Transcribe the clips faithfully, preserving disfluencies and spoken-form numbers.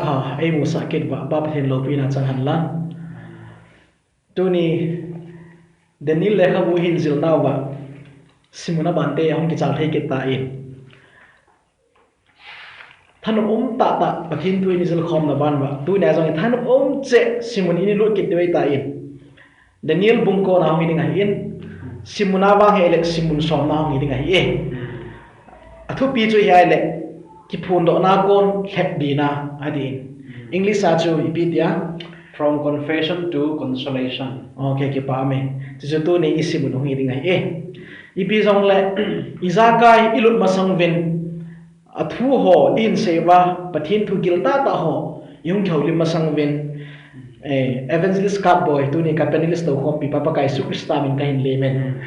Pha, ei musah kit uva, Pa Pathen loupina chang hen lang. Tuni, Daniel lekhabu hin jilna uva, simuna bante ahung kichal thei kit tan. Thanop um tah tah, Pathen thu in i jil khom na ban uva, tuni a jong thanop um cheh, simun in i lut kit diu ahitan. Daniel bung ko na hung hi ding ahin, simuna vang hi le simun som na hung hi ding ahi e. A thupi chu hi le, kiphondohna kon lhepbina atin. English a chu ipi tia? From confession to consolation. Okay, kipa me. Chu chu tuni i simun hung hi ding ahi e. Ipi jong le, ijakai i lut masang uvin, a thu ho i hin sei uva, Pathen thu gil tah tah ho i hung kihoulim masang uvin, eh, Evangelist Kap Boi, tuni ka panelist tou khompi pa, Pakai Jesu Christa min ka hin lem in.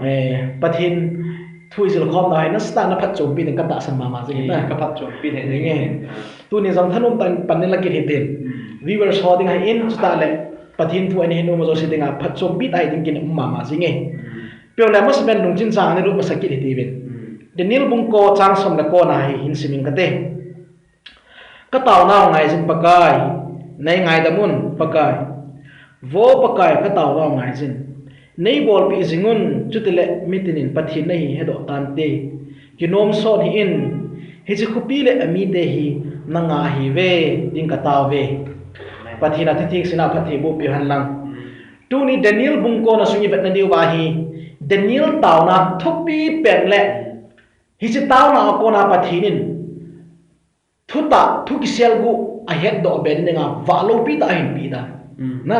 Eh, Pathen thu i jil khom na hi nasatah in na phatchompi ding ka tahsan mama jing in. Eh, na ka phatchompi thei ding e. Tuni jong thanop tah in panel a kit hitin. Viewers ho ding ahin, chutah le Pathen thu ana hin um jouse dinga phatchompi tah hi ding kin um mama jing e. Peo le amasapen lungchin chang ana lut masa kit hiti uvin. Daniel bung ko chang som le ko na hi hin sim inge kate. Ka taonau ngaijin Pakai, nei ngaidam un Pakai. Vo Pakai, ka taonau ngaijin. Nei bolpeh jing un, chutile mitin in Pathen nahi hedoh tante. Kinom sot hih in, hiche khopi le amite hi nanga ahiuve, tin ka tao uve. Pathen in athuthingsina phatthei boh peh hen lang. Tuni Daniel bung ko na sung i vetna diu va hi, Daniel taona thupi pen le, hiche taona a kona Pathen in thutah, thu kiselguh ahetdoh ben dinga vah loupi tah ahin peh dan. Mm. Na,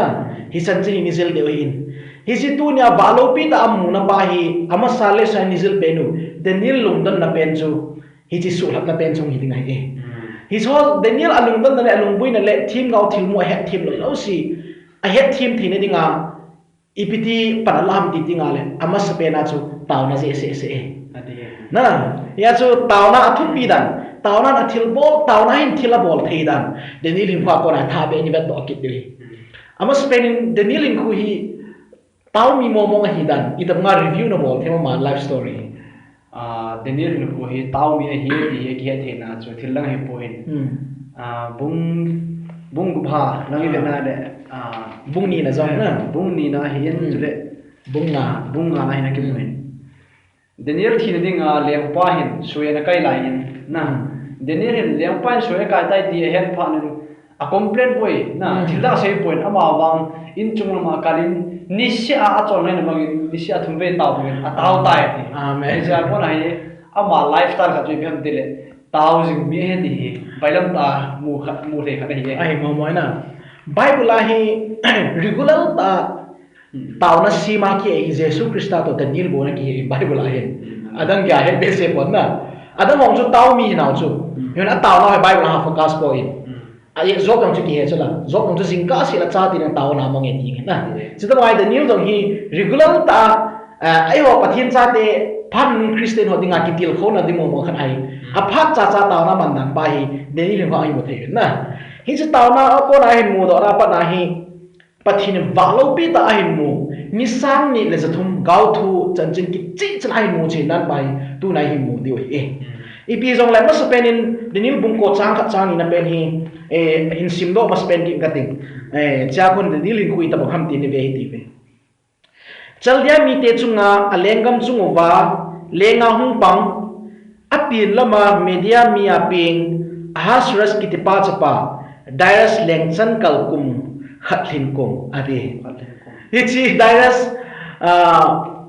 hichan chu hin i jil diu ahin. Hiche tunia vah loupi tah amuna pa hi, amasa le sa hin i jil pen u, Daniel lungdonna pen chu, hiche suhlhatna pen chu hi ding ahi e. Mm. Hiche Daniel a lungdonna le a lungboina le themgao thilmu a hetthem lou jouse, a hetthem theina dinga, ipi ti pan alah ham ti dinga le, amasapen a chu taona jeh seh seh e. Ati e. Na, hia chu taona a thupi dan, taona a thilbol, taona hin thil abol thei dan, Daniel hinkho a kona thah beh in i vetdoh kit diu ahi. Mm. Amasapen in Daniel hinkho hi taomi mong mong ahi dan, itobang a review na bol thei mama life story. Ah, Daniel hinkho hi taomi ahi ti hi kihet theina chu thil dang ahipoi. Hmm. Ah, bung, bung gup a, nang i vetna le, ah, bung ni na jong na. Bung ni na ahin, hmm, chule bung nga. Bung nga na ahin akimu ahin. Daniel thina dinga lengpa hin sui ana kai lai in na. Daniel hin lengpa hin sui akai tai ti ahet phat in a complain poi, na, hmm, thil dang asei poi, ama vang in chung lama kal in, niseh a achol ngaina bangin, niseh a thum vei tao bangin, atao tai ati. Amen. Hiche a kona hi, ama lifestyle khat chu ipi ham tile, tao jing mi ahi ti hi, bailam tah a mu khat, mu thei khat ahi e. Ahi mo mo na. Bible a hi, regular tah a, taona sema kihe hi Jesu Christa toh Daniel bou ana kihe Bible a hin. Adang kei a he behseh pon na. Adang hong chu taomi hinau chu. Hin ataonau hi Bible a focus poi. A Job jong chu kihe chu la. Job jong chu jingkah seh la chate in taona mong e ti na. Chutobang a Daniel jong hi regular tah a, ah, eiho Pathen chate phat Christian ho dinga kitilkhouna ding mong mong khat ahi. Aphat cha cha taona man dan pa hi Daniel hin ahi mu thei na. Hiche taona a kona hin mudohna pat na hi Pathen in vah loupi tah ahin mu, ni sang ni le jathum gaothu chanchin kicheh chan ahin mu cheh dan pa hi, tuna hin mu diu ahi e. Ipi jongle masapen in, Daniel bung ko chang khat chang ni na pen hi, eh, hin simdoh masapen kit kating. Eh, chea kon Daniel hinkho itobang ham ti ni ve hiti ve. Chaldea mite chunga alenggam chung uva, lenga hung pang, apen lama Media mi a peng, Ahasuerus kitipa chapa, Darius lengchan kal kum khat lhin kum, ati. Khat lhin kum. Hiche Darius, ah,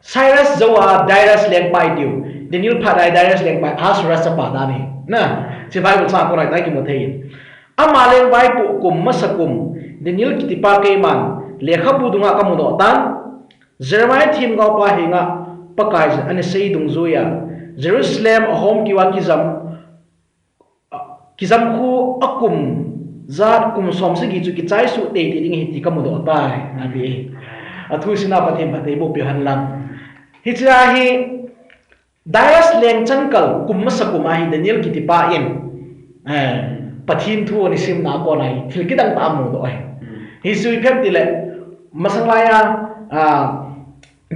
Cyrus jou a Darius lengpa itiu. Daniel phat a Darius lengpa, Ahasuerus chapa dan ahi. Na, hiche Bible chang a kon a itai kimu thei in. Ama leng vaipoh kum masa kum, Daniel kitipa keiman, lekhabu dunga kamudoh tan, Jeremiah themgaopa henga Pakai jin ana sei dungjuiya, Jerusalem ahom keuva kijam, kijam khu akum jat kum som sagi chu kichai suh teitei ding ahi ti kamudoh tai, ati. Athu sina Pathen phatthei boh peh hen lang. Hichea hi Darius lengchan kal kum masa kum a hi Daniel kitipa in, eh, Pathen thu ana simna a kon a hi thil kidang tah amudoh ahi. Hichu ipi ham tile, masang lai a, ah,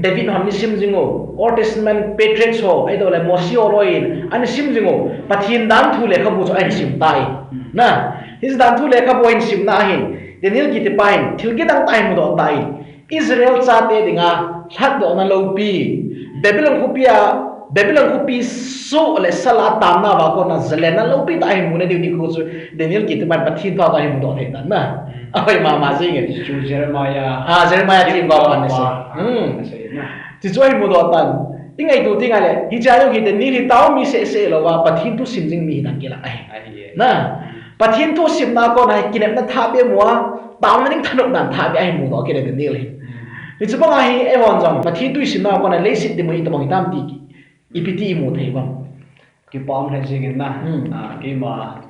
David hon ana sim jing u, Old Testament patriarchs ho, ahilouleh Mose ho loi in ana sim jing u, Pathen danthu lekhabu chu ahin sim tai. Na, hiche danthu lekhabu ahin simna ahin, Daniel kiti pa hin thil kidang tah ahin mudoh tai. Israel chate dinga lhatdohna loupi, Babylon khopi a, Babylon khopi soh le sal a atamna uva kona jalenna loupi tah ahin muna diu nikho chu Daniel kiti pa hin Pathen thu a ahin mudoh thei tan na. Ahoi mama jing e. Chu Jeremiah. Ah, Jeremiah themgao pa ana sei. Hmm. Ana sei na. Chuchu ahin mudoh tan. I ngaito teng le, hiche a jong hi Daniel hi taomi seh seh louva, Pathen thu sim jing mi hi dan kilang ahi. Ahi e. Na, Pathen thu simna kona hi kinepna thah beh mu a, taona ding thanop dan thah beh ahin mudoh kit e Daniel hi. Hmm. Hiche banga hi eihon jong Pathen thu isimna kona leiset dinmun hi itobang hitam ti ipi ti imu thei uvem? Kipa um lheh jeng in na. Hmm. Ah, keima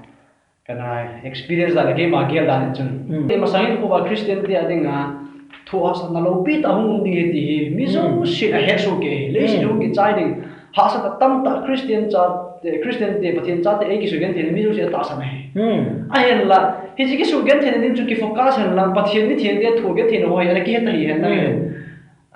kana experience dan le keima gel dan in chun. Hmm. Masang in koma Christian te a dinga thu hahsatna loupi tah hung um ding ahi ti hi mi jousen ahet soh kei. Leiset hung kichai ding. Hahsatna tamtah Christian chate, Christian te, Pathen chate ei kisugenthei na mi jousen atahsan ahi. Hmm. Ahinla, hiche kisugenthei na ding chu kifocus hen lang, Pathen mithengte thu genthei na ho hi ana kihet ahi hen lang. Hmm.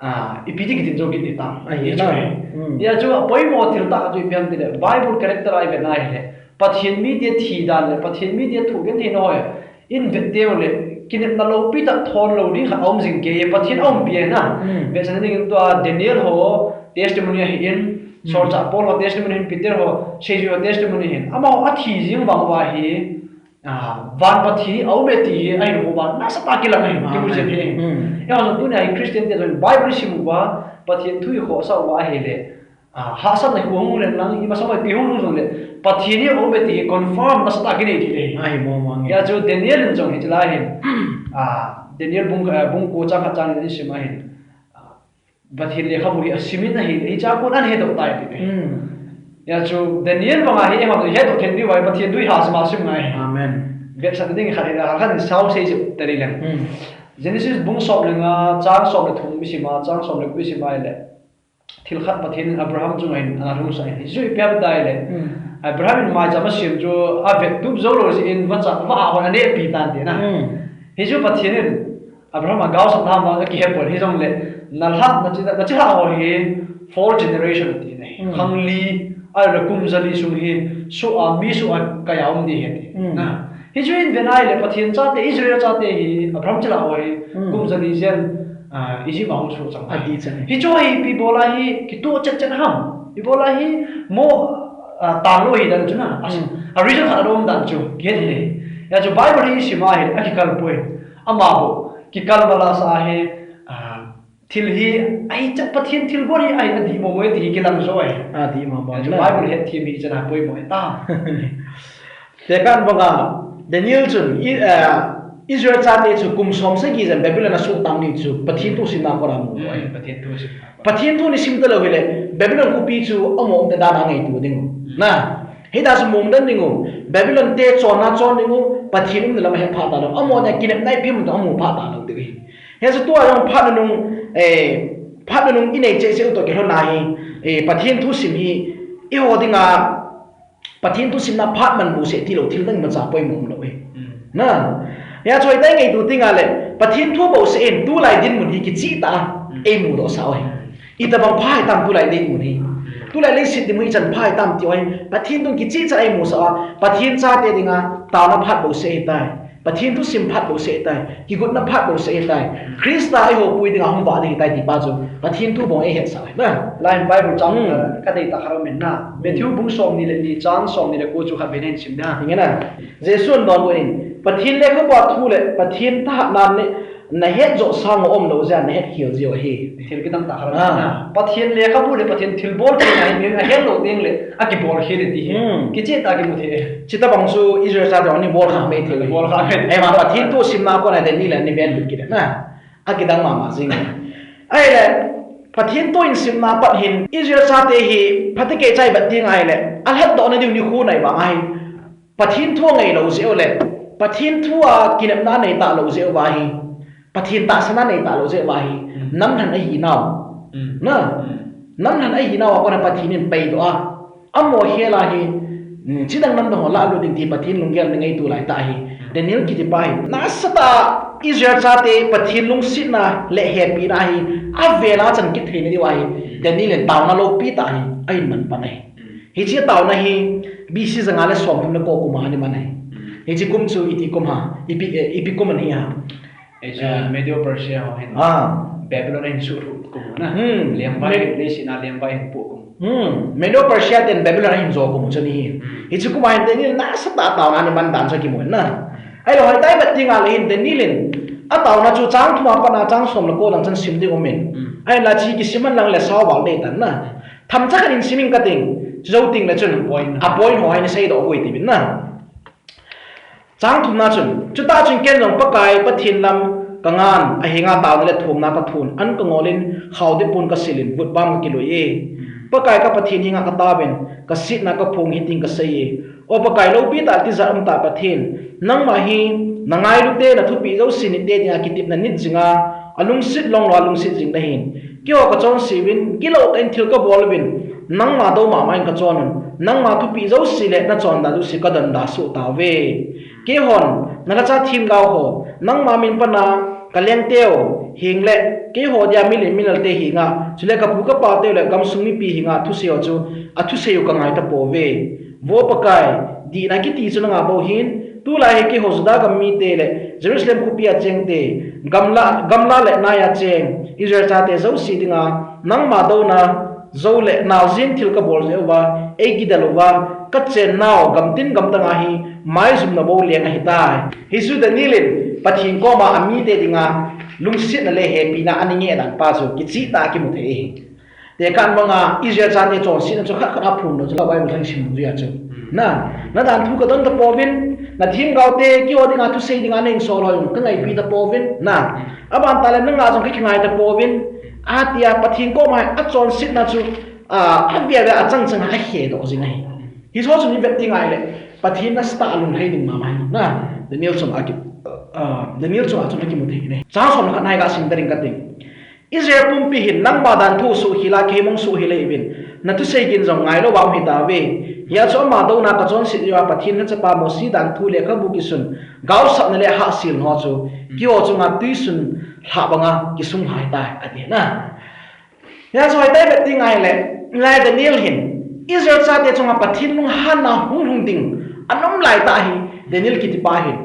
Ah, ipi ti kitin jou kit ding tam. Ahi na. Hijeh chun, hmm, hijeh chun apoimo thil tah chu ipi ham itile, Bible character a ivet na ahile, Pathen mite thi dan le Pathen mite thu genthei na ho hi ivet teng le, kinepna loupi tah thon lou ding khat aum jing kei, Pathen aumpi e na. Hmm. Vetsahna dingin tua Daniel ho testimony ahin, hmm, solchah Paul ho testimony ahin, Peter ho, seijui ho testimony ahin. Amaho athi jing vang uva hi, ah, van Pathen aum e ti hi ahin hou uva, nasatah a kilang ahi, amen, kimu jing ahi. Hmm. Eiho jong tunia hi Christian te jong Bible isim uva, Pathen thu ikhohsah uva ahile, ah, hahsatna hi hung leng lang, imasang uva ipi hung lhung jongle, Pathen hi aum e ti hi confirm nasatah a kinei thei ahi. Ahi mong mong e. Hijeh chun Daniel in jong hiche lai hin, ah, Daniel bung, eh, bung ko chang khat chang ni isim ahin. Ah, Pathen lekhabu hi asim in ahi, hiche a kon ana hedoh tai ti. Hmm. Hijeh chun Daniel banga hi eiho hedoh thei diu ahi, Pathen thu hi hahsa a sim ngai. Amen. Vetsahna ding khat hi, khat sao sei jep tadi leng. Hmm. Genesis bung som le nga, chang som le thum isim a, chang som le ko isim a ahile, thil khat Pathen in Abraham chunga hin ana lhunsah in. Hichu ipi ham itile, hmm, Abraham in maicham asem chu avet tup jou lou jeh in vacha, va a hon anehpi tan tina. Hmm. Hichu Pathen in Abraham a gaosapna ham vang akihepon, hijongle, nalhah, nachi, nachilhah ho hi four generation ati na hi. Hmm. Khang li, ahilou le kum ja li sung hi, soh a, mi soh a kai a um ding ahi ati. Hmm. Na. Hichu ivet na ahile, Pathen chate, Israel chate hi, Abraham chilhah ho hi, hmm, kum ja li jen, ah, Egypt a hung soh chang. Ati chang. Hichu hi ipi bol a hi kitoh chet chet ham? Ipi bol a hi mo, ah, tan lou hi dan chu na. A, hmm, a reason khat aum dan chu, kihet hih e. Hijeh chun Bible hi isim a hi, akikal poi. Ama bou, kikal mala sa hi, ah, thil hi, ahichat Pathen thilbol hi, ahi, adih momo e ti hi kilang jo ahi. Adih momo e. Hijeh chun Bible hetthem hi chan a poimo ahi ta. Tekah banga, Daniel chun, I-, eh, Israel chate chu kum som sagi jen Babylon a soh tang ding chu, Pathen thu simna kona amu. Hmm, Pathen thu simna. Pathen thu ana sim talou hile, Babylon khopi chu amu umtah dan a ngaito ding u. Hmm. Na, hitia chu mu umden ding u, Babylon te chonna chon ding u, Pathen umna lam ahet phah talou. Amahon kinepna ipi ham ti amu phah talou ding u hi. Hijeh chun tua jong phat nunung, eh, phat nunung inei cheh cheh u toh kilhonna hi, eh, Pathen thu sim hi, eiho dinga, Pathen thu simna phat man bouseh tilou, thil dang imacha poimo umlou hi. Hmm. Na, hijeh chun itia ngaito teng le, Pathen thu bouseh in, tulai dinmun hi kicheh tah a, hmm, eimudoh sah u hi. Itobang pha hitam tulai dinmun hi. Hmm. Tulai leiset dinmun hi ichan pha hitam ti u hi. Pathen thu kicheh chan eimusah a, Pathen chate dinga, taona phat bouseh ahitai. Pathen thu sim phat bouseh ahitai, kigotna phat bouseh ahitai. Christa eiho pui dinga hung vah ding ahitai ti pa chu, Pathen thu bou eihetsah ahi. Na. Lai Bible chang, hmm, eh, kadei tah khat aumin na. Hmm. Matthew bung som ni le ni chang som ni le ko chu khat beh nahin sim na. Hinge na. Jesun adonbut in, Pathen lekhabu a thu le Pathen thahatna nahet joh sang u umlou jeh a nahet khel jiu ahi. Thil kidang tah khat aumin na. Ah. Pathen lekhabu le Pathen thilbol thei nahet lou teng le, akibol khel e ti hi. Hmm. Kicheh tah a kimu thei e. Chutobang chu Israel chate ana bol kha mai thei. Bol kha mai. Eima Pathen thu simna kona Daniel in ana ven lut kit na. Akidang mama jing. Ahile, Pathen thu in simna pat hin Israel chate hi phatecha ivet ding ahile, alhatdoh na diu nikho nai vang ahi. Pathen thu angai lou jeh u le, Pathen thu a kinepna nei talou jeh uva hi, Pathen tahsanna nei talou jeh uva hi, hmm, namlhen ahi nau. Hmm. Na, hmm, namlhen ahi nau a kona Pathen in paidoh a, amaho khel a hi, hmm, chidang namdang ho lalut ding ti Pathen lunggel na ngaito lai tah hi, Daniel kiti pa hi, nasatah a Israel chate Pathen lungsetna le hepina hi avel a chan kit theina diu ahi. Daniel in taona loupi tah hi ahin man pan ahi. Hiche taona hi B C janga le somthum le ko kum a ana man ahi. Hiche kum chu iti kum ham, ipi, eh, ipi kum ahi ham. Hichu, eh, Medo Persia ho hin. Ah. Babylon ahin suhlut kum na. Hmm. Lengvai, leiset a lengvai ahin poh kum. Hmm. Medo Persia ten Babylon ahin jo kum chu ahi. Hmm. Hiche kum a hin Daniel nasatah a taona ana man dan chu kimu na. Ahilou, hoitah a ivet teng le hin Daniel in ataona chu chang thum a pat a chang som le ko lang chan sim ding um in. Hmm. Ahinla hiche kisim hen lang le sao val dei tan na. Themcha khat in sim inge kating. Chujou teng le chun. Point. A point ho hi ana seidoh poi ati uvin na. Chang thumna chun, chutah chun ken jong Pakai Pathen lam kangan, ahenga taona le thumna kathun, an kangol in, khaodip pon kasil in, vutvam kakilui e. Pakai ka Pathen henga kataovin, kasetna kaphong hitin kasei e. O Pakai loupi tah tijat umtah Pathen, nangma hi, nangailute, nathupeh jouse nit te dinga kitepna nit jinga, alungset longlou a lungset jing nahin. Keiho kachonse uvin, gilou tah in thil kabol uvin, nangma dou mama in kachon un, nangma thupeh jouse le nachonda jouse kadonda soh tauve. Keihon, nalhacha themgao ho, nangma min pana kalengteu heng le, keiho dia milen minal te henga, chule kapu kapateu le gamsung mipi henga thusei ho chu, athusei u kangai tapouve. Vo Pakai, dihna kiti chu nanga bou ahin, tulai hi keiho Juda gam mite le Jerusalem khopia chengte, gamla, gamla le naia cheng Israel chate jouse dinga, nangma douna jou le naojin thil kabol jeh uva, eigidel uva, kachennau gamtin gamtanga hi maijumna bou leng ahitai. Hichu Daniel in Pathen koma amite dinga lungsetna le hepina ana ngeh dan pa chu kichehtah a kimu thei ahi. Tekah in vanga Israel chate chonsetna chu khat khat a phondoh chu la Bible theng sim jui a chu. Hmm. Na, nadanthu kadon tapouvin, nathemgao te keiho dinga thusei dinga nahin sol ho jong kangaipi tapouvin, na. Hmm. Aban tah le nanga jong kakingai tapouvin, atia Pathen koma achonsetna chu, a, avel vel a chang chang a ahedoh jing ahi. Hiche ho chu ivet teng le, Pathen nasatah a lunglhai ding mama ahi, na. Daniel chunga ki, a, Daniel chunga chun akimu thei ahi. Chang som le khat na hi kasim ding kating. Israel pumpi hin nangma danthu suhkhel a, keima jong suhkhel le uvin. Nathusei gin jong ngailou a um hitauve. Hijeh chun ama douna kachonset jeh uva Pathen lhacha pa Mose danthu lekhabu kisun, gaosapna le hahselna ho chu, keiho chunga tuisun lhah banga kisunglhai tai, ati na. Hijeh chun hoitah a ivet teng le, lai Daniel hin, Israel chate chunga Pathen lunghanna hung lhung ding, ana um lai tah hi, Daniel kiti pa hin.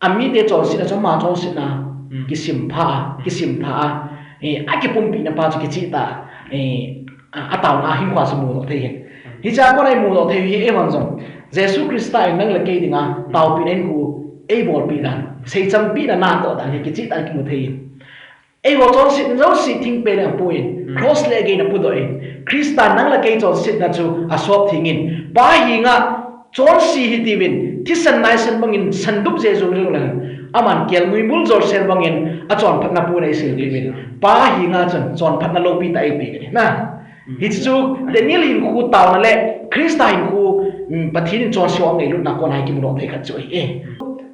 Amite chonsetna chu ama chonsetna, hmm, kisim pha a, kisim tha a, eh, akipumpina pa chu kichehtah a, eh, a, ataona hinkho a chu mudoh thei ahi. Hiche a kona imudoh thei u hi eihon jong, Jesu Christa in nang le kei dinga, taopina hinkho eibolpeh dan, seichampina natoh dan hi kichehtah a kimu thei ahi. Eiho chonsetna jouse thingpel in apoh in, hmm, cross le agei in apudoh in, Christa nang le kei chonsetna chu asop theng in, Pa henga chonse hih tiuvin, thisan naisan bangin sandup jejung jong le, aman kelngoi mul jolsel bangin achonphatna pon eisel tiuvin, Pa henga chun chonphatna loupi tah eipeh ahi na. Hmm. Hichu Daniel hinkho taona le Christa hinkho, um, Pathen in chonse ho angailutna kona hi kimudoh thei khat chu ahi.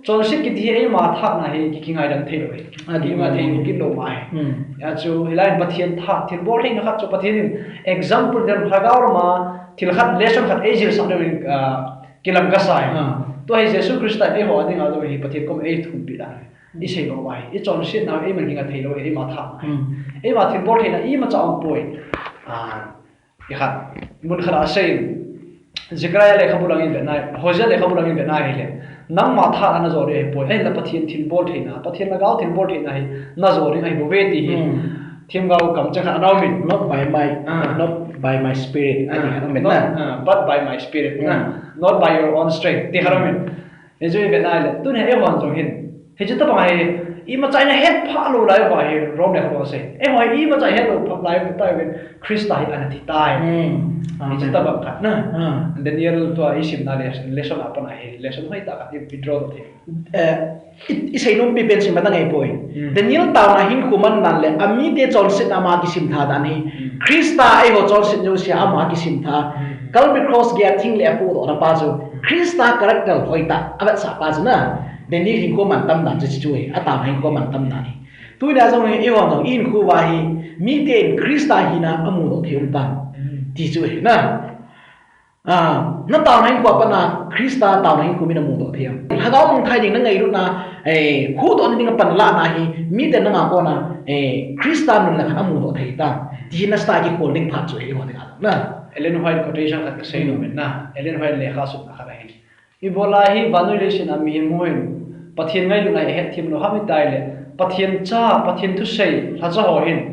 Chonset kiti hi eima thahna hi ki, kingaidam thei lou ahi. A, eima thei lou, kin lou ma ahi. Hmm. Hijeh chun, hilai in Pathen tha, thilbol theina khat chu Pathen in example den lhagao lama, thil khat, lesson khat eijilsah lou in, ah, kilam kasa ahi. Ah. Tua hi Jesu Christa in eiho a dinga jong hi Pathen koma eithumpeh dan ahi. Isei lou ma ahi. Ichonsetna, eima kinga thei lou ahi, eima thahna ahi. Hmm. Eima thilbol theina, imacha aumpoi. Ah, Ikhat, mun khat a asei in, Zechariah lekhabu lang in vetna, Hosea lekhabu lang in vetna hile, nangma tha ana jo ding ahipoi, ahinla Pathen thilbol theina, Pathen lhagao thilbol theina hi, najo ding ahibouve ti hi, hmm, themgao kamcheng khat ana um in. Not by my, ah, not by my spirit, ah, ati khat ana um in not, na. Ah, but by my spirit, hmm, na. Not by your own strength, ti khat ana um in. Hmm. Hichu ivet na le, tuni eihon jong hin. Hichu tabang hi, imacha ihet phah lou lai uva hi, Rome lekhabu a asei. Eiho hi imacha ihet lou phah lai uva, Christa hi ana thi tai. Hmm. Hichu tabang khat na. Ah. Daniel tua isimna le, lesson a pat a hi, lesson hoitah khat i, i draw thei. Eh, i, isei nompi pen sim matang ahipoi. Hmm. Daniel taona hinkho man dan le, amite chonsetna ama kisim tha dan hi. Hmm. Christa eiho chonset jouse a ama kisim tha. Hmm. Calvary cross gei a thing le apudohna pa chu. Christa character hoitah, avetsah pa chu na. Daniel hinkho mantam dan chu chu hi, ataona hinkho mantam dan hi. Tunia jong hi, eiho jong hinkho uva hi, miten Christa hina amudoh thei um tan. Ti chu hi na. Ah, nataona hinkho a pat a, Christa taona hinkho mi namudoh thei am. Lhagao mangthai ding nangailutna, Eh, khudoh na dinga panlahna hi, mite nanga kona, eh, Christa nunna khat amudoh thei ta. Ti hi nasa a kikhol ding phat chu eiho dinga na. Ellen White quotation khat kasei nom in na. Ellen White lekha sutna khat ahin. Ibola hi vannoi leiset a mihem ho hin Pathen ngailutna hi ahet them lou ham itileh, Pathen cha, Pathen thusei, lhacha ho hin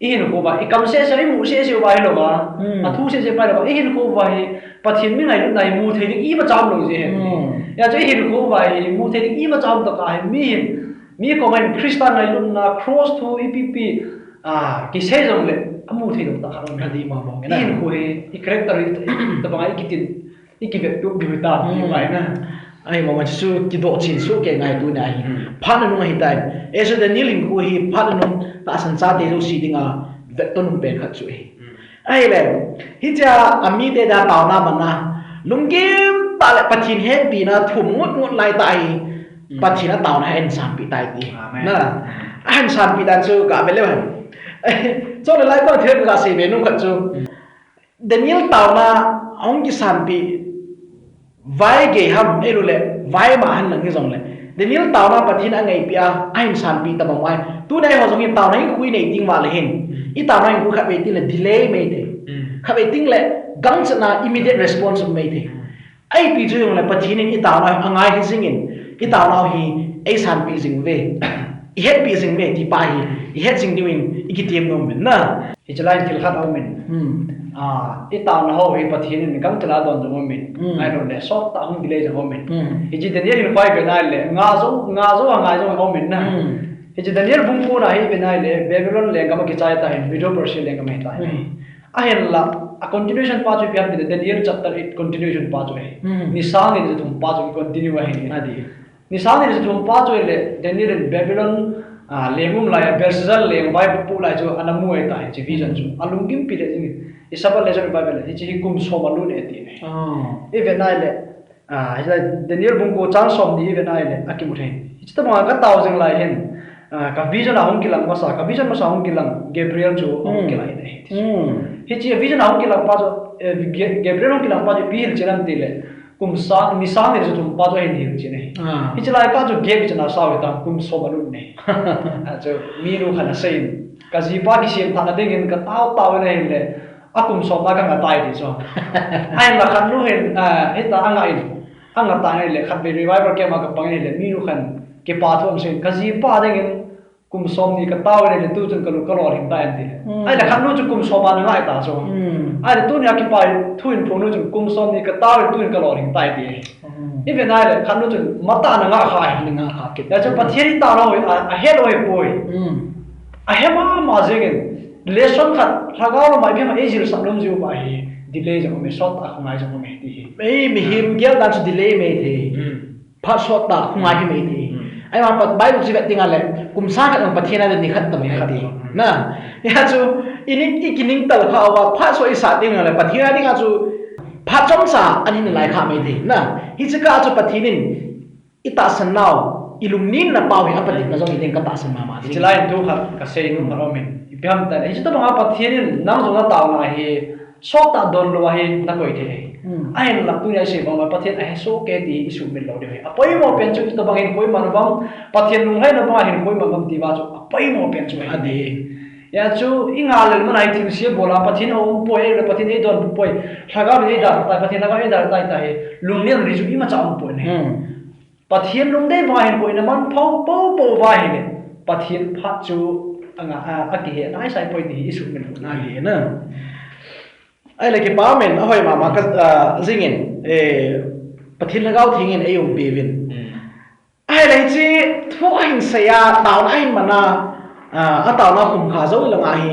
ihinkho uva, ikam sese, imu sese uva hilou va, Hmm. athu sese pa hilou va, ihinkho uva hi Pathen mi ngailutna hi mu thei ding imacha umlou jeh ahi. Hmm. Hijeh chun ihinkho uva hi mu thei ding imacha um tah a hi mi hin, mi koma hin Christa ngailutna, cross thu ipi ipi, ah, kisei jongleh amu thei lou tah khat aum e. Adih mama. Ihinkho hi, i character hi, i, i, tabang a ikitin, ikivet tup diu ta, Hmm. ti pai na. Ahi mama chu kidoh chen soh kei ngai tuni ahi. Hmm. Phat nanung ahitai. Hichu Daniel hinkho hi phat nanung tahsan chate jouse dinga vetton um pen khat chu ahi. Hmm. Ahile, hichea amite dia taona mana, lunggim tah le Pathen hepina thum ngut ngut lai tah hi, Hmm. Pathen a taona ahin sanpeh tai ti. Amen. Na, ahin sanpeh dan chu gave leu hen. Chule lai kon thil kasei be nung khat chu. Hmm. Daniel taona ahung kisanpeh, vai gei ham, ahilouleh vai ma hen lang hijongleh, Daniel taona Pathen in angaipeh a, ahin sanpeh tabang uva, tuni eiho jong hin taona hinkho inei teng uva leh hin, i taona hinkho khatvei teng leh delay mai thei. Hmm. Khatvei teng leh gangchatna immediate response um mai thei. Hmm. Ipi chu hijongleh Pathen in i taona angai hi jingin, i taona hi eisanpeh jing uve, ihetpeh jing uve, ti pa hi, ihet jing diuvin, ikitem nom in na. Hiche lai in thil khat aum in. Hmm. Ah, i taona ho hi Pathen in gangchat a adon jong aum in. Hmm. Ahilouleh, sot tah a hung delay jong aum in. Hmm. Hiche Daniel hinkho hi ivet nai leh, nga jong, nga jong, nga jong aum in na. Hmm. Hiche Daniel bung ko na hi ivet nai leh, Babylon lenggam a kichai ta hin, Medo Persia lenggam a kichai ta hin. Hmm. Ahinla, a continuation pa chu ipi ham itileh, Daniel chapter eight continuation pa chu ahi. Hmm. Ni sang ni le ja thum pa chu continue ahi. Adih. Ni sang ni le ja thum pa chu ahileh, Daniel in Babylon, ah, lengum lai a, Belshazzar leng vai pu lai chu ana mu ahitai, hiche vision chu. Alunggimpi le jing, i Sabbath le jong i Bible le, hiche hi kum som alut e ti ahi. Oh. Ivet nai leh, ah, hiche lai Daniel bung ko chang som ni ivet nai leh, akimu thei. Hiche tabang a katao jing lai hin, ah, ka vision a hung kilang masa, ka vision masa hung kilang, Gabriel chu hung Hmm. kilang in ahi. Hmm. Hiche vision a hung kilang pa chu, eh, Ga-, Gabriel hung kilang pa chu ipi hilchen ham itileh, Kum sang, ni sang ni le ja thum pa chu ahin hilchen ahi. Ah. Hiche lai kah chu gap ichana sao hitam, kum som alut ne. Achu, minu khat in asei in. Ka jipa kisem thana dingin katao tao in ahileh, akum som na kangah tai ti chu. Ahinla khat nu hin, ah, hita angah in. Angah tan ahileh, khatvei revival camp a kapang in ahileh, minu khat in kipa thu asei in. Ka jipa dingin, Kum som ni katao in ahileh tuchun kalu kalolhing tai ati. Hmm. Ahileh khat nu chu kum som a ana ngai ta chu. Hmm. Ahileh tunia kipa thu in phung nu chun kum som ni katao in tuin kalolhing tai ati. Hmm. Ivet nai leh khat nu chun matah a ana ngah kha ahi. Ana ngah kha kit. Hijeh chun Pathen in taona ho hi a, ahet lou ahipoi. Hmm. Ahe mama jingin lesson khat lhagao lama ipi ham eijilsah nom jiu pa hi delay jong aume, sot a khongai jong aume ti hi. Ei, mihem gel dan chu delay mai thei. Hmm. Phat sot tah khongai hi mai thei. Hmm. Ahivang Bible chu vet ding ahileh, kum sang khat jong Pathen a ding nikhat tah mai thei. Hmm. Na, hia chu, i ning, i kining tal kha uva, phat sot isah ding ahileh, Pathen a dinga chu, phat chomcha, ahin lai kha mai thei. Na, hiche kah chu Pathen in, i tahsan nau, i lungninna pau hi, apatin na jong hi ding katahsan mama. Hiche lai in thu khat, kasei nom khat aumin. Ipi ham itileh, hiche tabang a Pathen in, nang jong nataona hi, Sot tah don lou ahi nakoi thei. Hmm. Ahinlah tunia isei bang uva Pathen ahe soh kei ti isuhmil lou diu ahi. Apoimo pen chu itobang hinkho iman uvem, Pathen lunglhaina banga hinkho iman uvem ti uva chu apoimo pen chu ahi. Adih. Hia chu ingahlel man a hi thilse bol a Pathen aum poi, ahileh Pathen eidon poi. Lhagao in eidalha tai, Pathen lhagao in eidalha tai ti hi. Lungneo ding chu imacha um poi ahi. Hmm. Pathen lungdei banga hinkho iman pho, pho, pho uva ahileh, Pathen phat chu anga, a, akihe naisai poi ti hi isuhmil lou. Adih na. Ahileh kipa umin, ahoi mama ka, a, jingin, eh, Pathen Lhagao Theng in eiumpi uvin. Hmm. Ahileh hiche thu ahin sei a, taona ahin man a, a, ataona khum kha jou langa hi,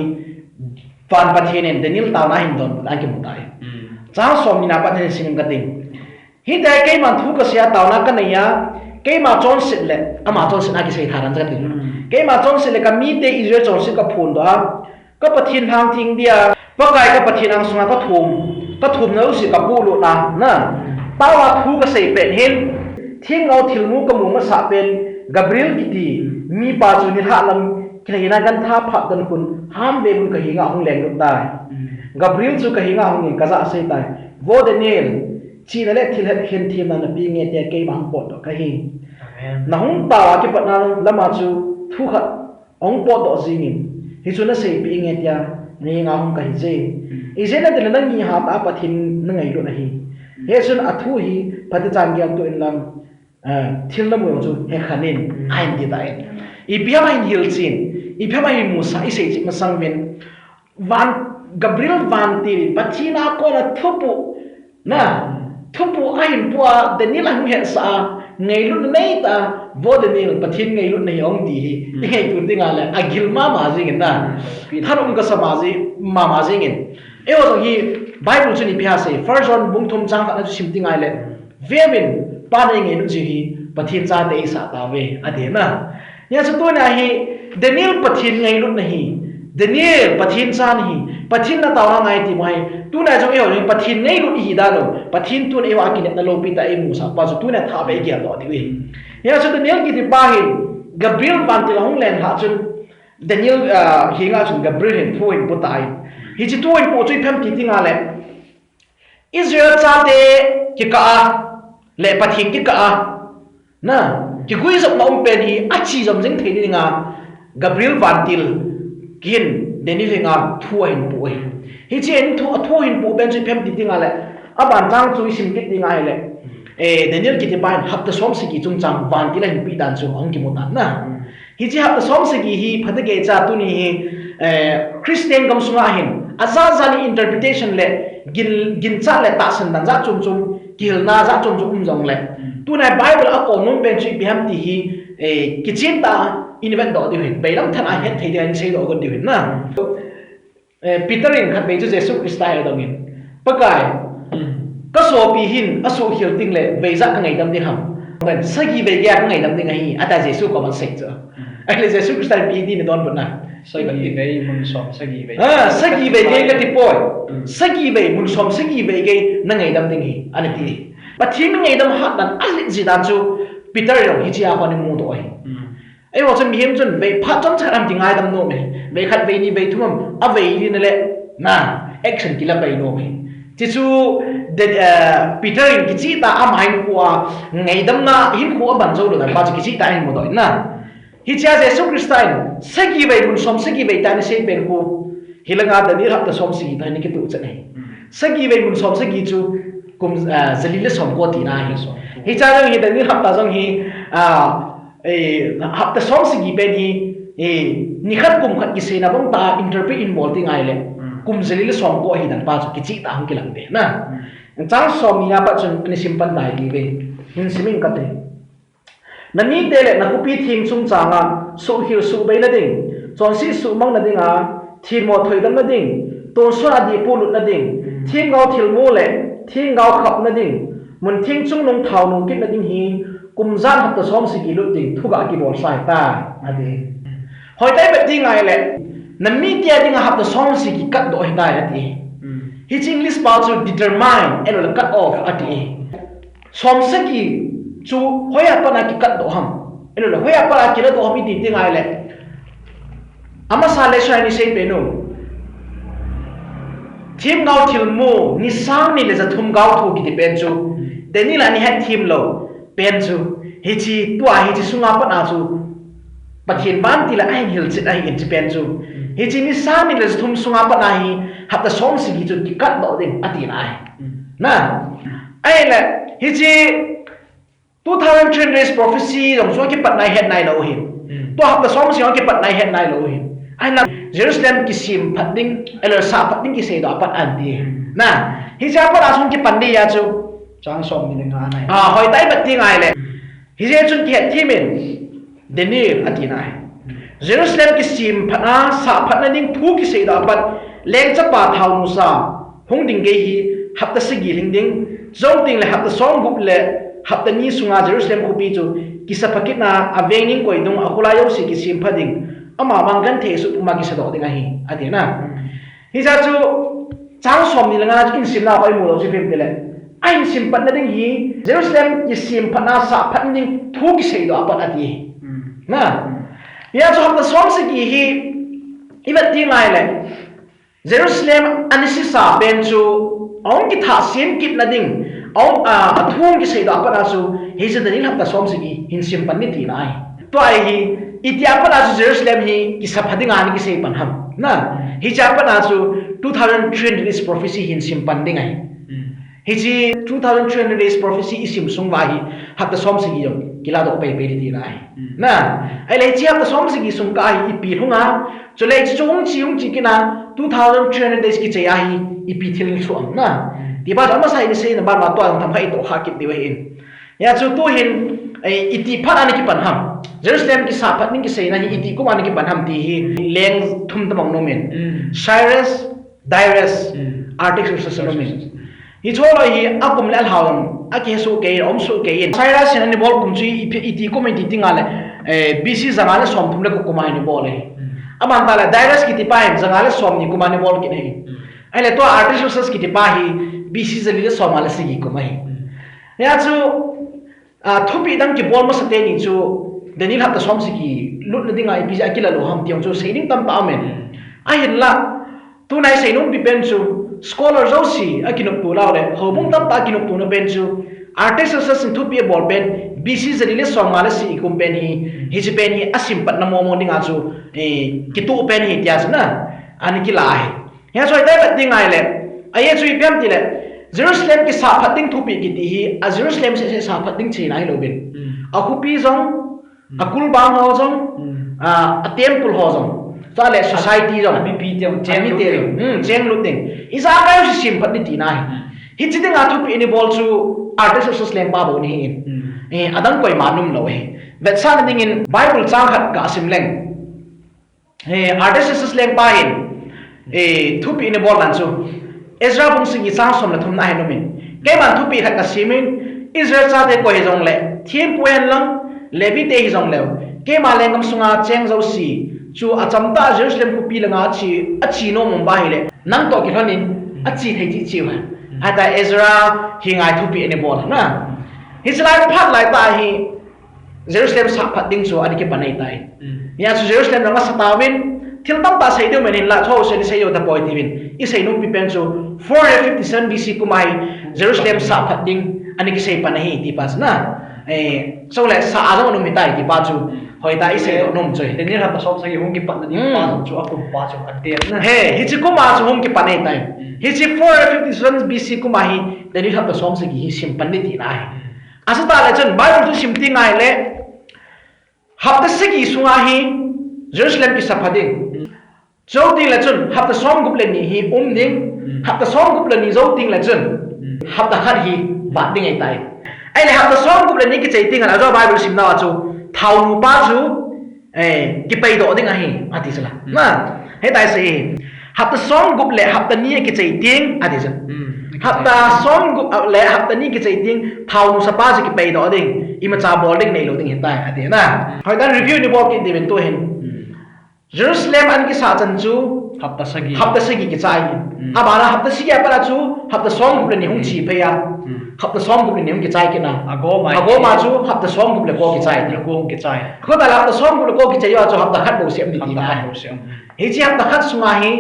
van Pathen in Daniel taona ahin don, akimu tai. Hmm. Chang som ni na Pathen in simin kating. Hitia keiman thu kasei a taona kanei a, keima chonset le, ama chonsetna kisei tha dan chu kati. Hmm. Keima chonset le kamite Israel chonset kaphondoh a, ka Pathen lhang theng dia, Pakai ka Pathen angsunga kathum, kathumna jouse kapolut a, na. Taoa thu kasei pet hin, thingnoi thilmu kamu masah pen, Gabriel kiti, mipa chu nilhah lam, kilhaina gantha phat don khun, ham ve mun kahenga hung lenglut tai. Hmm. Gabriel chu kahenga hungin kajah a asei tai. Vo Daniel, Chihna le thilhet khen themna nape nge tia keima hung potdoh kahi. Amen. Na hung tao a kipatna lama chu thu khat hung potdoh jingin, hichu na seipeh inge tia na henga hung kahi je. Ijeh inem itile nangni hatah a Pathen na ngailut ahi. Hichun athu hi phatechan geltoh inlang, eh, thil namu jong chu hekhen in, ahin ti tan. Ipi ham ahin hilchen, ipi ham ahin musah, isei cheh masang uvin. Van, Gabriel vantil in Pathen a kona thupoh, na, thupoh ahin poh a, Daniel ahung hetsah a, ngailutna neitah a, vo Daniel, Pathen ngailutna hi ong ti hi, ingaito teng le, agil mama jingin na. Thanom kasa mama jingin. Eiho jong hi, Bible chun ipi asei, First John bung thum chang khat na chu sim teng le, Veuvin, Pa na ingailut jeh u hi, Pathen chate isah tauve, ati na. Hijeh chun tuna hi, Daniel Pathen ngailutna hi, Daniel Pathen cha ahi, Pathen na taona ngai ti mo ahi, tuna jong eiho jong Pathen ngailut ihi dan u, Pathen tun eiho a kinepna loupi tah a imusah pa chu tuna thah beh igeldoh diu ahi. Hijeh chun Daniel kiti pa hin, Gabriel vantil ahung lenlhah chun, Daniel, ah, henga chun Gabriel hin thu ahin poh tai. Hiche thu ahin poh chu ipi ham ti teng le, Israel chate kikah a, le Pathen kikah a, na, kiguijopna um pen hi achijom jing thei dinga, Gabriel vantil hin Daniel henga thu ahin poh ahi. Hiche hin thu, athu ahin poh pen chu ipi ham ti teng le, aban chang chu isim kit teng le, eh, Daniel kiti pa hin hapta som sagi chungchang vantil ahin peh dan chu ahung kimu tan na. Hiche hapta som sagi hi phatah a kei cha tuni hi, eh, Christian gam sunga hin, ajat jat in interpretation le gin, ginchat le tahsan dan jat chom chom, kihilna jat chom chom um jongle. Tuna Bible a kon nom pen chu ipi ham ti hi, eh, kichen tah a ihin vetdoh diu ahin, veilam than a het thei ding a ihin seidoh got diu ahin na. Eh, Peter in khatvei chu Jesu Christa hi adongin, Pakai, kasopi hin asuhkhel teng le vei ijat kangaidam ding ham? Sagi vei gei a kangaidam ding ahi, ati Jesu koma asei chu. Ahile Jesu Christa in ipi ti na donbutna? Sagi vei mun som sagi vei. Ah, sagi vei gei kati poi. Sagi vei mun som sagi vei gei na ngaidam ding ahi, ana ti. Pathen ngaidam hatdan alet ji dan chu Peter jong hiche a kon imudoh ahi. Eiho chun mihem chun vei phat chomcha khat ham ti ngaidam nom e. Vei khat, vei ni, vei thum ham, avei li na le, na, action kila pai nom e. Chuche chu, de, eh, Peter in kicheh tah a ama hinkho a ngaidamna hinkho aban jou lou dan pa chu kicheh tah a ahin mudoh in na. Hiche a Jesu Christa in sagi vei mun som sagi vei tia asei pen khu, hilanga Daniel hapta som sagi toh hi ana kituh chet ahi. Sagi vei mun som sagi chu kum, ah, jali le som ko tina ahi. Hiche a jong hi Daniel hapta jong hi, ah, eh, hapta som sagi pen hi, eh, nikhat kum khat kiseina bang tah a interpret ihin bol teng le, kum jali le som ko ahi dan pa chu kicheh tah a hung kilang ve na. Chang som ni a pat chun ana sim pan tai ti ve. Hin sim inge kati. Na mite le na khopi theng chungchang a suhkhel suhbei na ding, chonset suhmang na ding a, themmo thoidam na ding, tonsot a dihpu lut na ding, themgao thilmu le themgao khap na ding, mun theng chungnung thao nu kit na ding hi, kum ijat hapta som sagi lut ding thugah kibol sa ahitai, ati. Hoitah a ivet teng le, na mite a dinga hapta som sagi katdoh ahitai, ati. Hiche English pao chu determine, ahilouleh cut off, ati. Som sagi chu hoiya pat a kikatdoh ham? Ahilouleh hoiya pat a kiladoh ham iti teng le, amasa le sua ni sei pen u. Themgao thilmu, ni sang ni le ja thum gao thu kiti pen chu, Daniel in ana hetthem lou pen chu, hiche tua hiche sunga pat a chu, Pathen vantil a ahin hilchet ahin ti pen chu. Hiche ni sang ni le ja thum sunga pat a hi, hapta som sagi chu kikatdoh ding, ati na ahi. Na, ahile, hiche two thousand three hundred days prophecy jong chu kipatna ihet nailou ahi. Tua hapta som sagi jong kipatna ihet nailou ahi. Ahinla Jerusalem kisem phat ding, ahilouleh sah phat ding kiseidoh a pat ahi. Na, hiche a pat a chu kipan ding ahi chu. Chang som ni le nga nai. Ah, hoitah a ivet teng le. Hijeh chun kihetthem in, Daniel, ati na ahi. Jerusalem kisem phat a, sah phat na ding thu kiseidoh a pat, lengchapa thao nusa hung ding gei hi, hapta sagi lhing ding, chujou teng le hapta som gup le hapta ni sunga Jerusalem khopi chu kisa pha kit na, aveng ning koi dung, akholai jouse kisem pha ding, ama vang genthei suhpum a kisadoh ding ahi, ati na. Hiche a chu, chang som ni le nga chu ihin sim nau koi mu lou chu ipi ham itile, ahin sim pat na ding hi, Jerusalem kisem phat a, sah phat na ding thu kiseidoh a pat ati. Na, hiche a chu hapta som sagi hi, ivet teng le, Jerusalem ana sesa pen chu, ahung kithah sem kit na ding, Aum, a, a thu kisei doh a pat a chu, hiche Daniel hapta som sagi hin sim pan ni tina ahi. Tua hi, iti a pat a chu Jerusalem hi kisapha dinga ana kisei pan ham. Na, hiche a pat a chu two thousand three hundred days prophecy hin sim pan ding ahi. Hmm. Hiche two thousand three hundred days prophecy i sim sung uva hi, hapta som sagi jong kiladoh pai pai ding tina ahi. Hmm. Na, ahile hiche hapta som sagi sung kah a hi ipi lhung a, chule hiche chu hung che, hung che kit a, two thousand three hundred days kichai a hi ipi thil lhung am na. Hmm. Ti pa chu amasa in i sei na ban ma tua jong themkhat i toh kha kit diu ahi in. Hia chu tu hin, eh, iti phat a ana kipan ham. Jerusalem kisaphat ding kiseina hi iti kum a ana kipan ham ti hi leng thum tabang um in. Hmm. Cyrus, Darius, Hmm. Artaxerxes, Artaxerxes. Hi chu loi hi a kum le a lhau a kihe soh kei, a um soh kei in. Cyrus in ana bol kum chu i, iti kum iti ti nga le, eh, B C janga le som thum le ko kum a ana bol e. Hmm. Aban ta le Darius kiti pa hin janga le som ni kum a ana bol kit e. Hmm. Ahile tua Artaxerxes kiti pa hi B C jali le som nga le sagi kum ahi. Hmm. Hia chu A, thupeh dang kibol masa teni chu, Daniel hapta som sagi lutna dinga ipi jeh a kila lou ham ti jong chu sei ding tamtah aum in. Hmm. Ahinla, tuna i seinom pi pen chu, scholar jouse a kinopto lou le, houbung tamtah a kinoptona pen chu, Artaxerxes in thupeh abol pen, B C jali le som nga le sagi kum pen hi, hiche pen hi a sim patna momo dinga chu, eh, kitoh pen hi tia chu na, ana kila ahi. Hia chu hoitah i vet ding ahile, ahi chu ipi ham tile, Jerusalem kisaphat ding thupeh kiti hi, a Jerusalem seh seh saphat ding china hilou vin. Hmm. A khopi jong, Hmm. a kulbang ho jong, Hmm. a, a temple ho jong, chule society jong, a mipi te jong, a cheng mite lut ding. Jong, hmm, cheng lut ding. Ijakai u sim phat ni tina ahi. Hmm. Hiche dinga thupeh ana bol chu Artaxerxes lengpa bou ahi in. Hmm. Eh, adang koima aum lou ahi. Vetsahna dingin Bible chang khat ga sim leng. He, Artaxerxes lengpa hin, eh, thupeh ana bol dan chu, Ezra bung sagi chang som le thum na hin um in. Keiman thupeh khat kasim in, Israel chate koi hijongle, thempu hen lang, Levi te hijongleu, keima lenggam sunga cheng jouse chu achamtah Jerusalem khopi langa ache, ache nom um uva ahile, nang toh kilhon in, ache thei cheh cheh uva. Hita Ezra hi ngai thupeh ana bol na. Hiche lai phat lai tah hi, Jerusalem saphat ding chu ana kipan ahitai. Mm. Hia chu Jerusalem jong asa tauvin, thil tamtah sei diu men in la, chu sei ni sei jou tapoi tiuvin. I seinom pi pen chu four hundred fifty-seven B C kum a hi Jerusalem saphat ding ana kisei pan ahi ti pa chu na. Eh, chule sa a jong ana um ahitai ti pa chu. Hoitah i seidoh nom chu. Daniel hapta som sagi hung kipatna ding pa chu a kum pa chu a dep na. He, hiche kum a chu hung kipan ahitai. Mm. Hiche four hundred fifty-seven B C kum a hi Daniel hapta som sagi hi sim pan ni tina ahi. Asa tah le chun, Bible chu sim teng ahile, hapta sagi sunga hi Jerusalem kisapha ding. Jou teng le chun, hapta som gup le ni hi um ding. Hmm. Hapta som gup le ni jou teng le chun, Hmm. hapta khat hi vat ding ahitai. Ahile hapta som gup le ni kichai teng le, ajo Bible sim nauva chu, thaonu pa chu, Eh, kipeidoh ding ahi, ati chu la. Hmm. Na, hitia asei hi. Hapta som gup le hapta ni akichai teng, ati chu. Hmm. Hapta som gup, ah, le hapta ni kichai teng, thaonu sapa chu kipeidoh ding, imacha bol ding neilou ding ahitai, ati na. Hmm. Hoitah in review ni bol kit diuvin tu hin. Hmm. Jerusalem ana kisah chan chu hapta sagi. Hapta sagi kichai. Hmm. Abana hapta sagi apat a chu hapta som gup le ni hung che phei a. Hmm. Hapta som gup le ni hung kichai kit na. Agoma. Agoma chu hapta som gup le ko kichai. Som gup le ko kichai. Ko ta la hapta som gup le ko kichai uva chu hapta khat bou sem ni tina. Hapta khat bou sem. Hiche hapta khat sunga hi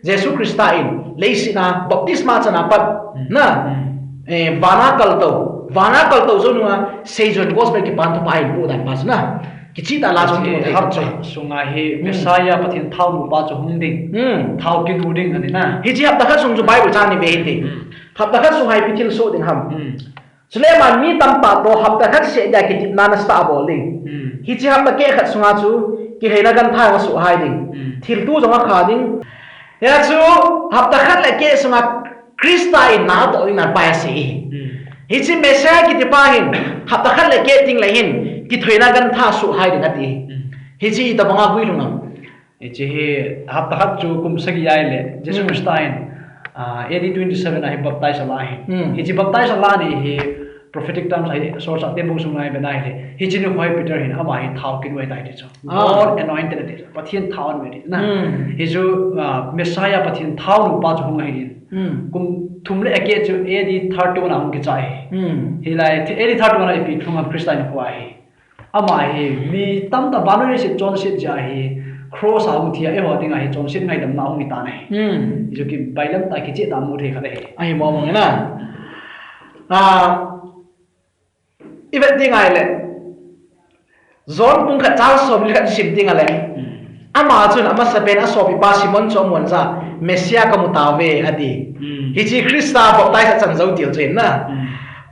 Jesu Christa in leiset a baptisma chan a pat Hmm. na. Hmm. Eh, vana kaltou. Vana kaltou jou nunga seijuiyin gospel kipan thupha ahin poh dan pa chu na. Kicheh tah a la jong kimu thei khat chu. Hapta sunga hi Hmm. Messiah Pathen thaonu pa chu hung ding. Hmm. Thao kinu ding ani na. Hiche hapta khat sung chu Bible chang ni ve hite. Hmm. Hapta khat sunga hi ipi thil soh ding ham. Hmm. Chule aman mi tamtah toh hapta khat seh dia kitepna nasatah a bol ding. Hmm. Hiche hapta keh khat sunga chu kilhaina gantha jong asoh hai ding. Hmm. Thilto jong akha ding. Hia chu hapta khat le keh sunga Christa in na atoh ding dan pa asei hi. Hmm. Hiche Messiah kiti pa hin hapta khat le keh teng le hin kithoina gantha asoh hai ding ati. Hmm. Hiche itobang a guilhung am. Hiche hi hapta khat chu kum sagi ahile, Jesu Hmm. Christa in, ah, A D twenty-seven a hi baptize ala hi. Hmm. Hiche baptize ala ni hi prophetic terms ahi, solchah te bung sunga i vet na ahile. Hiche nikho hi Peter hin ama hi thao kinu ahitai ti chu. Ah. God anointed ati. Pathen thao anu ati na. Hmm. Hichu, ah, Messiah Pathen thaonu pa chu hung ahi in. Hmm. Kum thum le akeh chu A D thirty-one a hung kichai. Hmm. Hilai, A D thirty-one a ipi lhung am Christa nikho ahi. Ama hi mi tamtah vannoi leiset chonset jeh a hi cross a hung thi a eiho dinga hi chonset ngaidamna hung hi tan ahi. Hmm. Hichu kibailam tah kicheh tah a mu thei khat ahi. Ahi mong mong na. Ah, i vet ding ahile, John bung khat chang som le khat sim ding ahile, ama chun amasapen asopipa Simon chu amun a, Messiah kamu tauve, ati. Hiche Christa baptize achan jou til chu ahin na.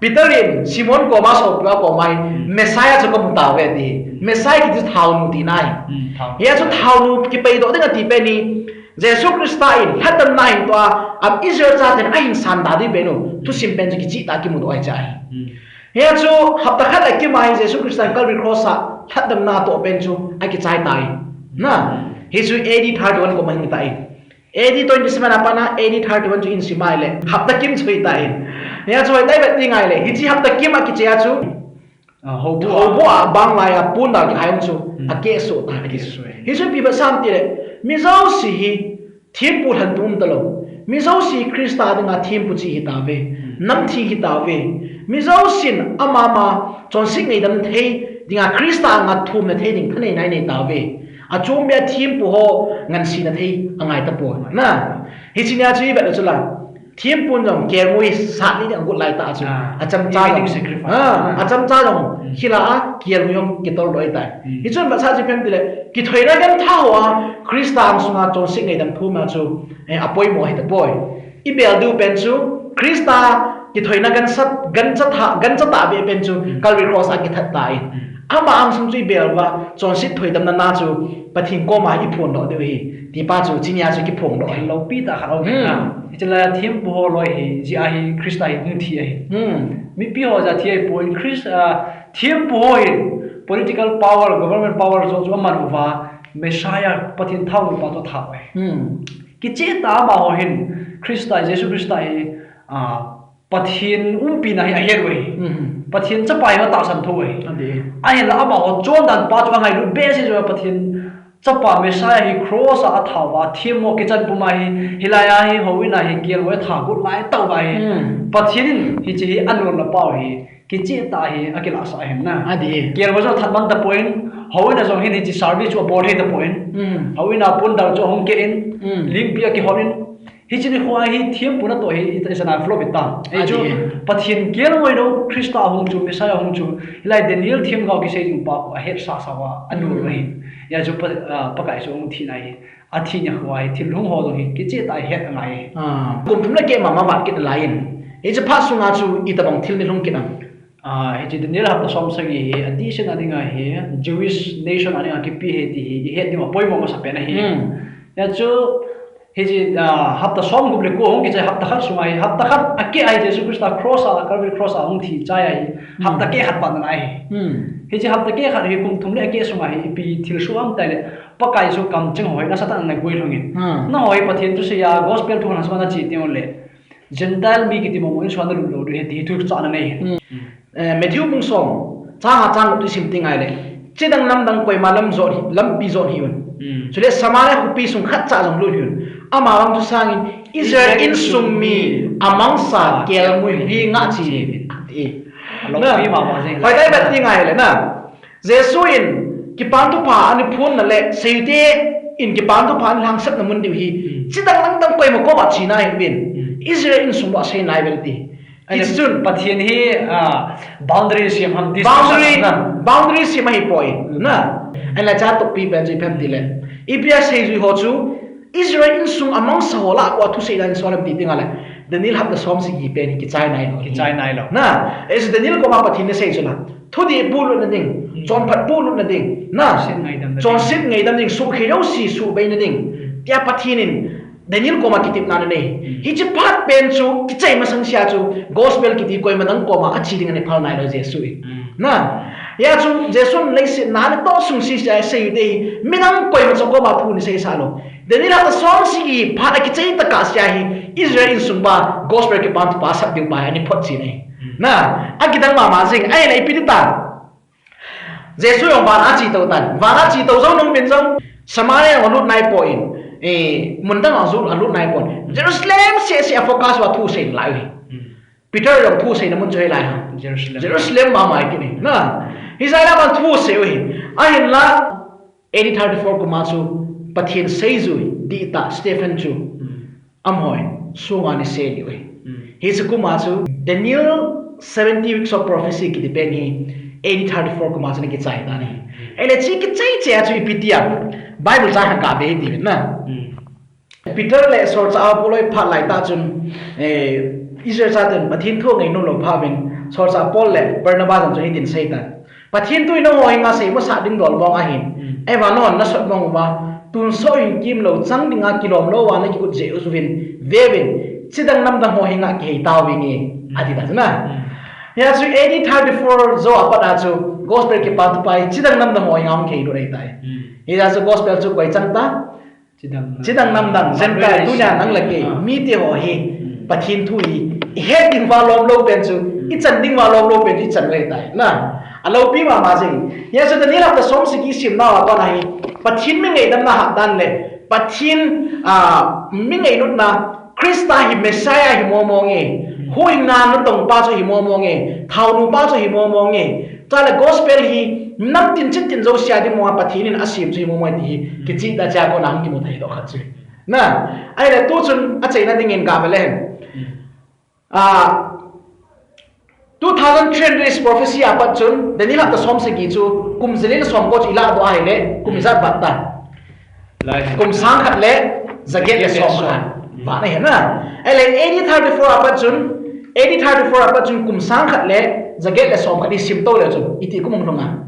Peter in Simon koma asopipa koma hin, Messiah chu kamu tauve, ati. Messiah kiti chu thaonu tina ahi. Hia chu thaonu kipeidoh ding ati pen hi, Jesu Christa in lhatdamna hin toh a, am Israel chaten ahin sanda ding pen u, thusim pen chu kicheh tah a kimudoh ahi chu ahi. Hia chu hapta khat a kim a hin Jesu Christa in Calvary Cross a lhatdamna atoh pen chu akichai tai. Na, hichu A D thirty-one koma hin tai. A D twenty-seven a pat a A D thirty-one chu isim ahile, hapta kim chu hitai. Hia chu hoitah a i vet ding ahile, hiche hapta kim a kichai a chu, Ah, houbung a bang lai a pondal kihai chu akehsoh tai. Hichu ipi vetsah ham tile, mi jouse hi thempu lhantum talou. Mi jouse Christa dinga thempu cheh hitauve. Namtheng hitauve. Mi jousen ama ama chonset ngaidam thei dinga Christa anga thumna thei ding thaneina anei tauve. Achom beh a thempu ho ngansena thei angai tapoi. Na, hiche nia chu i vet le chu la. Thempun jong kelngoi sat ni ding agot lai tah chu. Achamcha jong. Achamcha jong. Hila a kelngoi jong kitol loi tai. Hichun vetsah chu ipi ham tile, kithoina gantha hoa Christa angsunga chonset ngaidam thumna chu, eh, apoimo ahi tapoi. I bel diu pen chu Christa kithoina gancha, gancha tha, gancha tahbeh pen chu Calvary Cross a kithat tan. Ama angsung chu i bel uva chonset thoidamna na chu Pathen koma i phondoh diu ahi. Tipa chu hiche nia chu kiphongdoh ahi. Lopi tah khat aum in na. Hiche lai a thempu ho loi hi, jia hi Christa hi hung thi ahi. Mipi ho jia thi ahipoi, Christa, ah, thempu ho hi political power, government power joh joh aman uva, Messiah Pathen thaopa toh atha u ahi. Kicheh tah a amaho hin Christa, Jesu Christa hi, ah, Pathen umpina hi ahet u ahi. Pathen chapa hi atahsan thou u ahi. Ahinla amaho chondan pa chu angailut behseh jeh uva Pathen chapa Messiah hi cross a atha uva, themmo kichan puma hi, hilai a hi houin a hi kelngoi atha got lai tah uva hi. Pathen in hiche hi anom le pau hi kicheh tah hi akilahsah ahin na. Kelngoi jong athat mang tapon, houin a jong hin hiche service chu abol thei tapon. Houin a pondal chu ahung keh in, lingpi akihot in, hiche nikho a hi thempu natoh hi, i, i sana flop i ta. Hichu Pathen kelngoi lou, Christa ahung chu, Messiah ahung chu, hilai Daniel themgao kisei jing pa khu ahetsah sah uva, anom u ahi. Hia chu Pa, ah, Pakai chu ahung thina hi, athi nikho a hi, thil hung ho jong hi, kicheh tah a het angai. Kum thum le keh mama vat kit lai in. Hiche phat sunga chu itobang thil ni lhung kit am? Ah, hiche Daniel hapta som sagi hi, adihseh na dinga hi, Jewish nation a dinga kipe ahi ti hi, i het diu apoimo masapen ahi. Hia chu, hiche, ah, hapta som gup le ko hung kichai hapta khat sunga hi, hapta khat akeh a hi Jesu Christa cross a, Calvary cross a hung thi chai ahi, hapta keh khat pat na ahi. Hiche hapta keh khat hi kum thum le akeh sunga hi, ipi thil soh ham tile, Pakai chu kamcheng ho hi nasatah in ana guilhung in. Nangho hi Pathen thusei a, gospel thu hon sunga nache teng uleh, Gentile mi kiti momo in sunga nalut lou diu ahi ti hi thuchah nanei. Eh, Matthew bung som, chang nga chang gup isim ding ahile, chidang namdang koima lam jot hi, lampi jot hih un. Chule Samaria khopi sung khatcha jong lut hih un. Amavang chu sangin Israel insung mi amangsa kelngoi hi ngah cheh in, ati. Hoitah a i vet ding ahile na, Jesu in Kipan Thupha ana phonna le seite in Kipan Thupha ana lhangsapna mun diu hi, chidang namdang koima koma chena ahiuvin, Israel insung bou asei nai uve ti. Hichun Pathen hi, ah, boundary sem ham ti, boundary sem ahipoi na. Ahinla chatohpi pen chu ipi ham tile, ipi a seijui ho chu Israel insung amangsa ho lah a thusei dan in sol em ti ding ahile, Daniel hapta som sagi pen hi kichai nailou. Kichai nailou. Na, hichu Daniel koma Pathen in asei chu la, thudih pulutna ding, chonphat pulutna ding, na, chonset ngaidam ding, suhkhel jouse suhbeina ding tia Pathen in Daniel koma kitepna anei. Hiche phat pen chu kichai masang sea chu gospel kiti koima dang koma ache ding ana phal nailou Jesu in. Na, hia chu Jesu in leiset na natoh sung sese a seiyute hi midang koima chu koma phu ana seisah lou. Daniel hapta som sagi phat akichai tah a sea hi Israel insung pa gospel Kipan Thupha sap diu pa hi ana photchen ahi. Na, akidang mama jing, ahile ipi ti ta. Jesu jong van a che tou tan. Van a che tou jou nung pen jong Samaria jong alut naipon, eh, mun dang jong alut naipon. Jerusalem sese a focus uva thusei nalai u ahi. Peter jong thuseina mun chu hilai ham. Jerusalem mama ahi kit in. Na, hijeh a van thusei u ahi. Ahinla, A D thirty-four kum a chu Pathen seijui dihtah Stephen chu amaho in sunga ana sei diu ahi. Hiche kum a chu Daniel seventy weeks of prophecy kiti pen hi A D thirty-four kum a chun akichai tan ahi. Ahile hiche kichai chai a chu ipi ti a Bible chang khat gave hite na. Peter le solchah Apollo aphat lai tah chun, eh, Israel chaten Pathen thu angainom lou phat uvin, solchah Paul le Barnabas jong chun hitin asei tan. Pathen thu in nangho henga seimusah ding dol mong ahin. Mm. Ahivangin nasot mong uva, tonsot hin kimlou chang dinga kilom louva nakigut jeh uvin, veuvin, chidang namdang ho henga kihei tauvinge, ati tan na. Mm. Hia chu A D thirty-four jou apat a chu gospel kipathu pa hi chidang namdang ho henga hung kihei lut ahitai. Mm. Hia chu gospel chu koi chang ta? Chidang namdang, Gentile, tunia nang le kei, mite ho hi, Pathen thu hi, ihet ding uva lom lou pen chu, ichan ding uva lom lou pen chu, ichan u ahitai. Na, alopi mama jing. Hia chu Daniel hapta som sagi isim nau a kona hi, Pathen mi ngaidamna hatdan le, Pathen, ah, mi ngailutna, Christa hi Messiah hi momo nge, huhhingna natong pa chu hi momo nge, thaonu pa chu hi momo nge, Chule gospel hi namtin chitin jousea ding mong a Pathen in asem chu hi momo nge ti hi kicheh tah a kona hung kimu thei doh khat chu. Na, ahile tu chun achaina dingin gave le hen. Ah, two thousand three hundred years prophecy apat chun Daniel hapta som sagi chu kum jali le som ko chu ilah doh ahile kum ijat vat ta. Kum sang khat le jaget le som khat. Vat ahi na. Ahile A D thirty-four apat chun, A D thirty-four apat chun kum sang khat le jaget le som khat isim to le chun iti kum hung lhung a.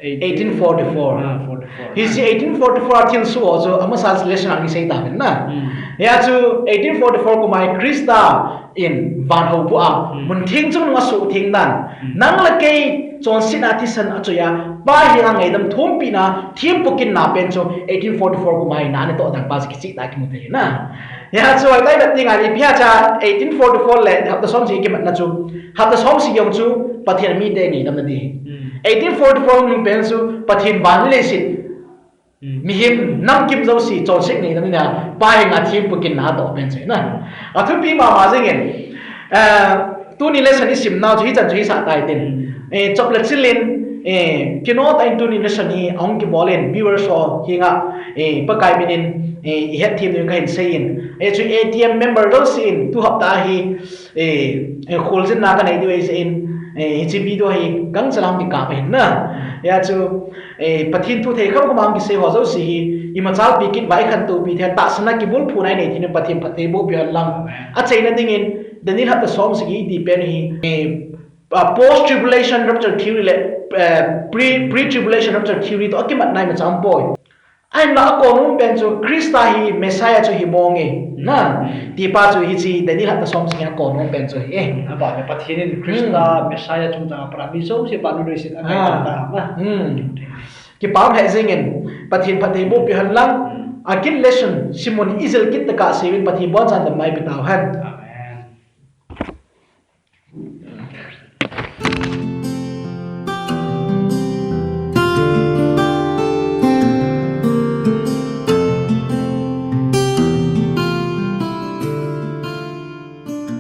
Eighteen forty-four. Ah, forty-four. Hiche eighteen forty-four a thilsoh ho chu amasa lesson a kisei tauvin na. Hmm. Hia chu eighteen forty-four kum a hi Christa in van houpu a, hmm, mun theng chungnung a suhtheng dan. Hmm. Nang le kei chonsetna thisan a choi a, Pa henga ngaidam thumpina, thempu kinna pen chu eighteen forty-four kum a hi natoh dan pa chu kicheh tah a kimu thei na. Hia chu ahitai, vet ding ahi, ipi ham itia eighteen forty-four le hapta som sagi kimatna chu, hapta som sagi jong chu Pathen mite ngaidamna ding. Hmm. Eighteen forty-four nung pen chu Pathen van le leiset, hmm, mihem namkim jouse chonset ngaidamna, Pa henga thempu kinna atoh pen chu na. Athupi mama jingin, eh, tuni lesson isim nau chu hichan chu hisah tai tin. Hmm. Eh, chop le chilin, eh, kino tah in tuni lesson hi ahung kibol in viewers ho henga, eh, Pakai min in, eh, ihet them diu kahin seiyin. Eh, chu A T M member jouse in tu hapta hi, eh, eh, kholjinna kanei diu ahi jeh in, eh, hiche video hi gangchal a hung kikap ahin na. Hia chu, eh, Pathen thu thei khamkham a hung kisei ho jouse hi, imachalpi kit uva ikhantou pi thei a, tahsanna kibulphuna inei theina Pathen phattheiboh peh hen lang. Amen. Achaina dingin, Daniel hapta som sagi iti pen hi, eh, ah, post tribulation rapture theory le, eh, pre, pre tribulation rapture theory toh akimatna imacha aumpoi. Ahinla akonom pen chu Christa hi Messiah chu hi mong nge na. Hmm. Ti pa chu hiche Daniel hapta som sagi a konom pen chu hi. Hmm, aban le Pathen in Christa, hmm, Messiah chungchang a pat a mi jouse vannoi leiset a, ah, kaidam ta na. Hmm. Kipah lheh jingin Pathen phattheiboh peh hen lang. Hmm. Akit lesson simmun ijil kit tah a seiyun, Pathen bonchan damna eipe tauhen. Amen.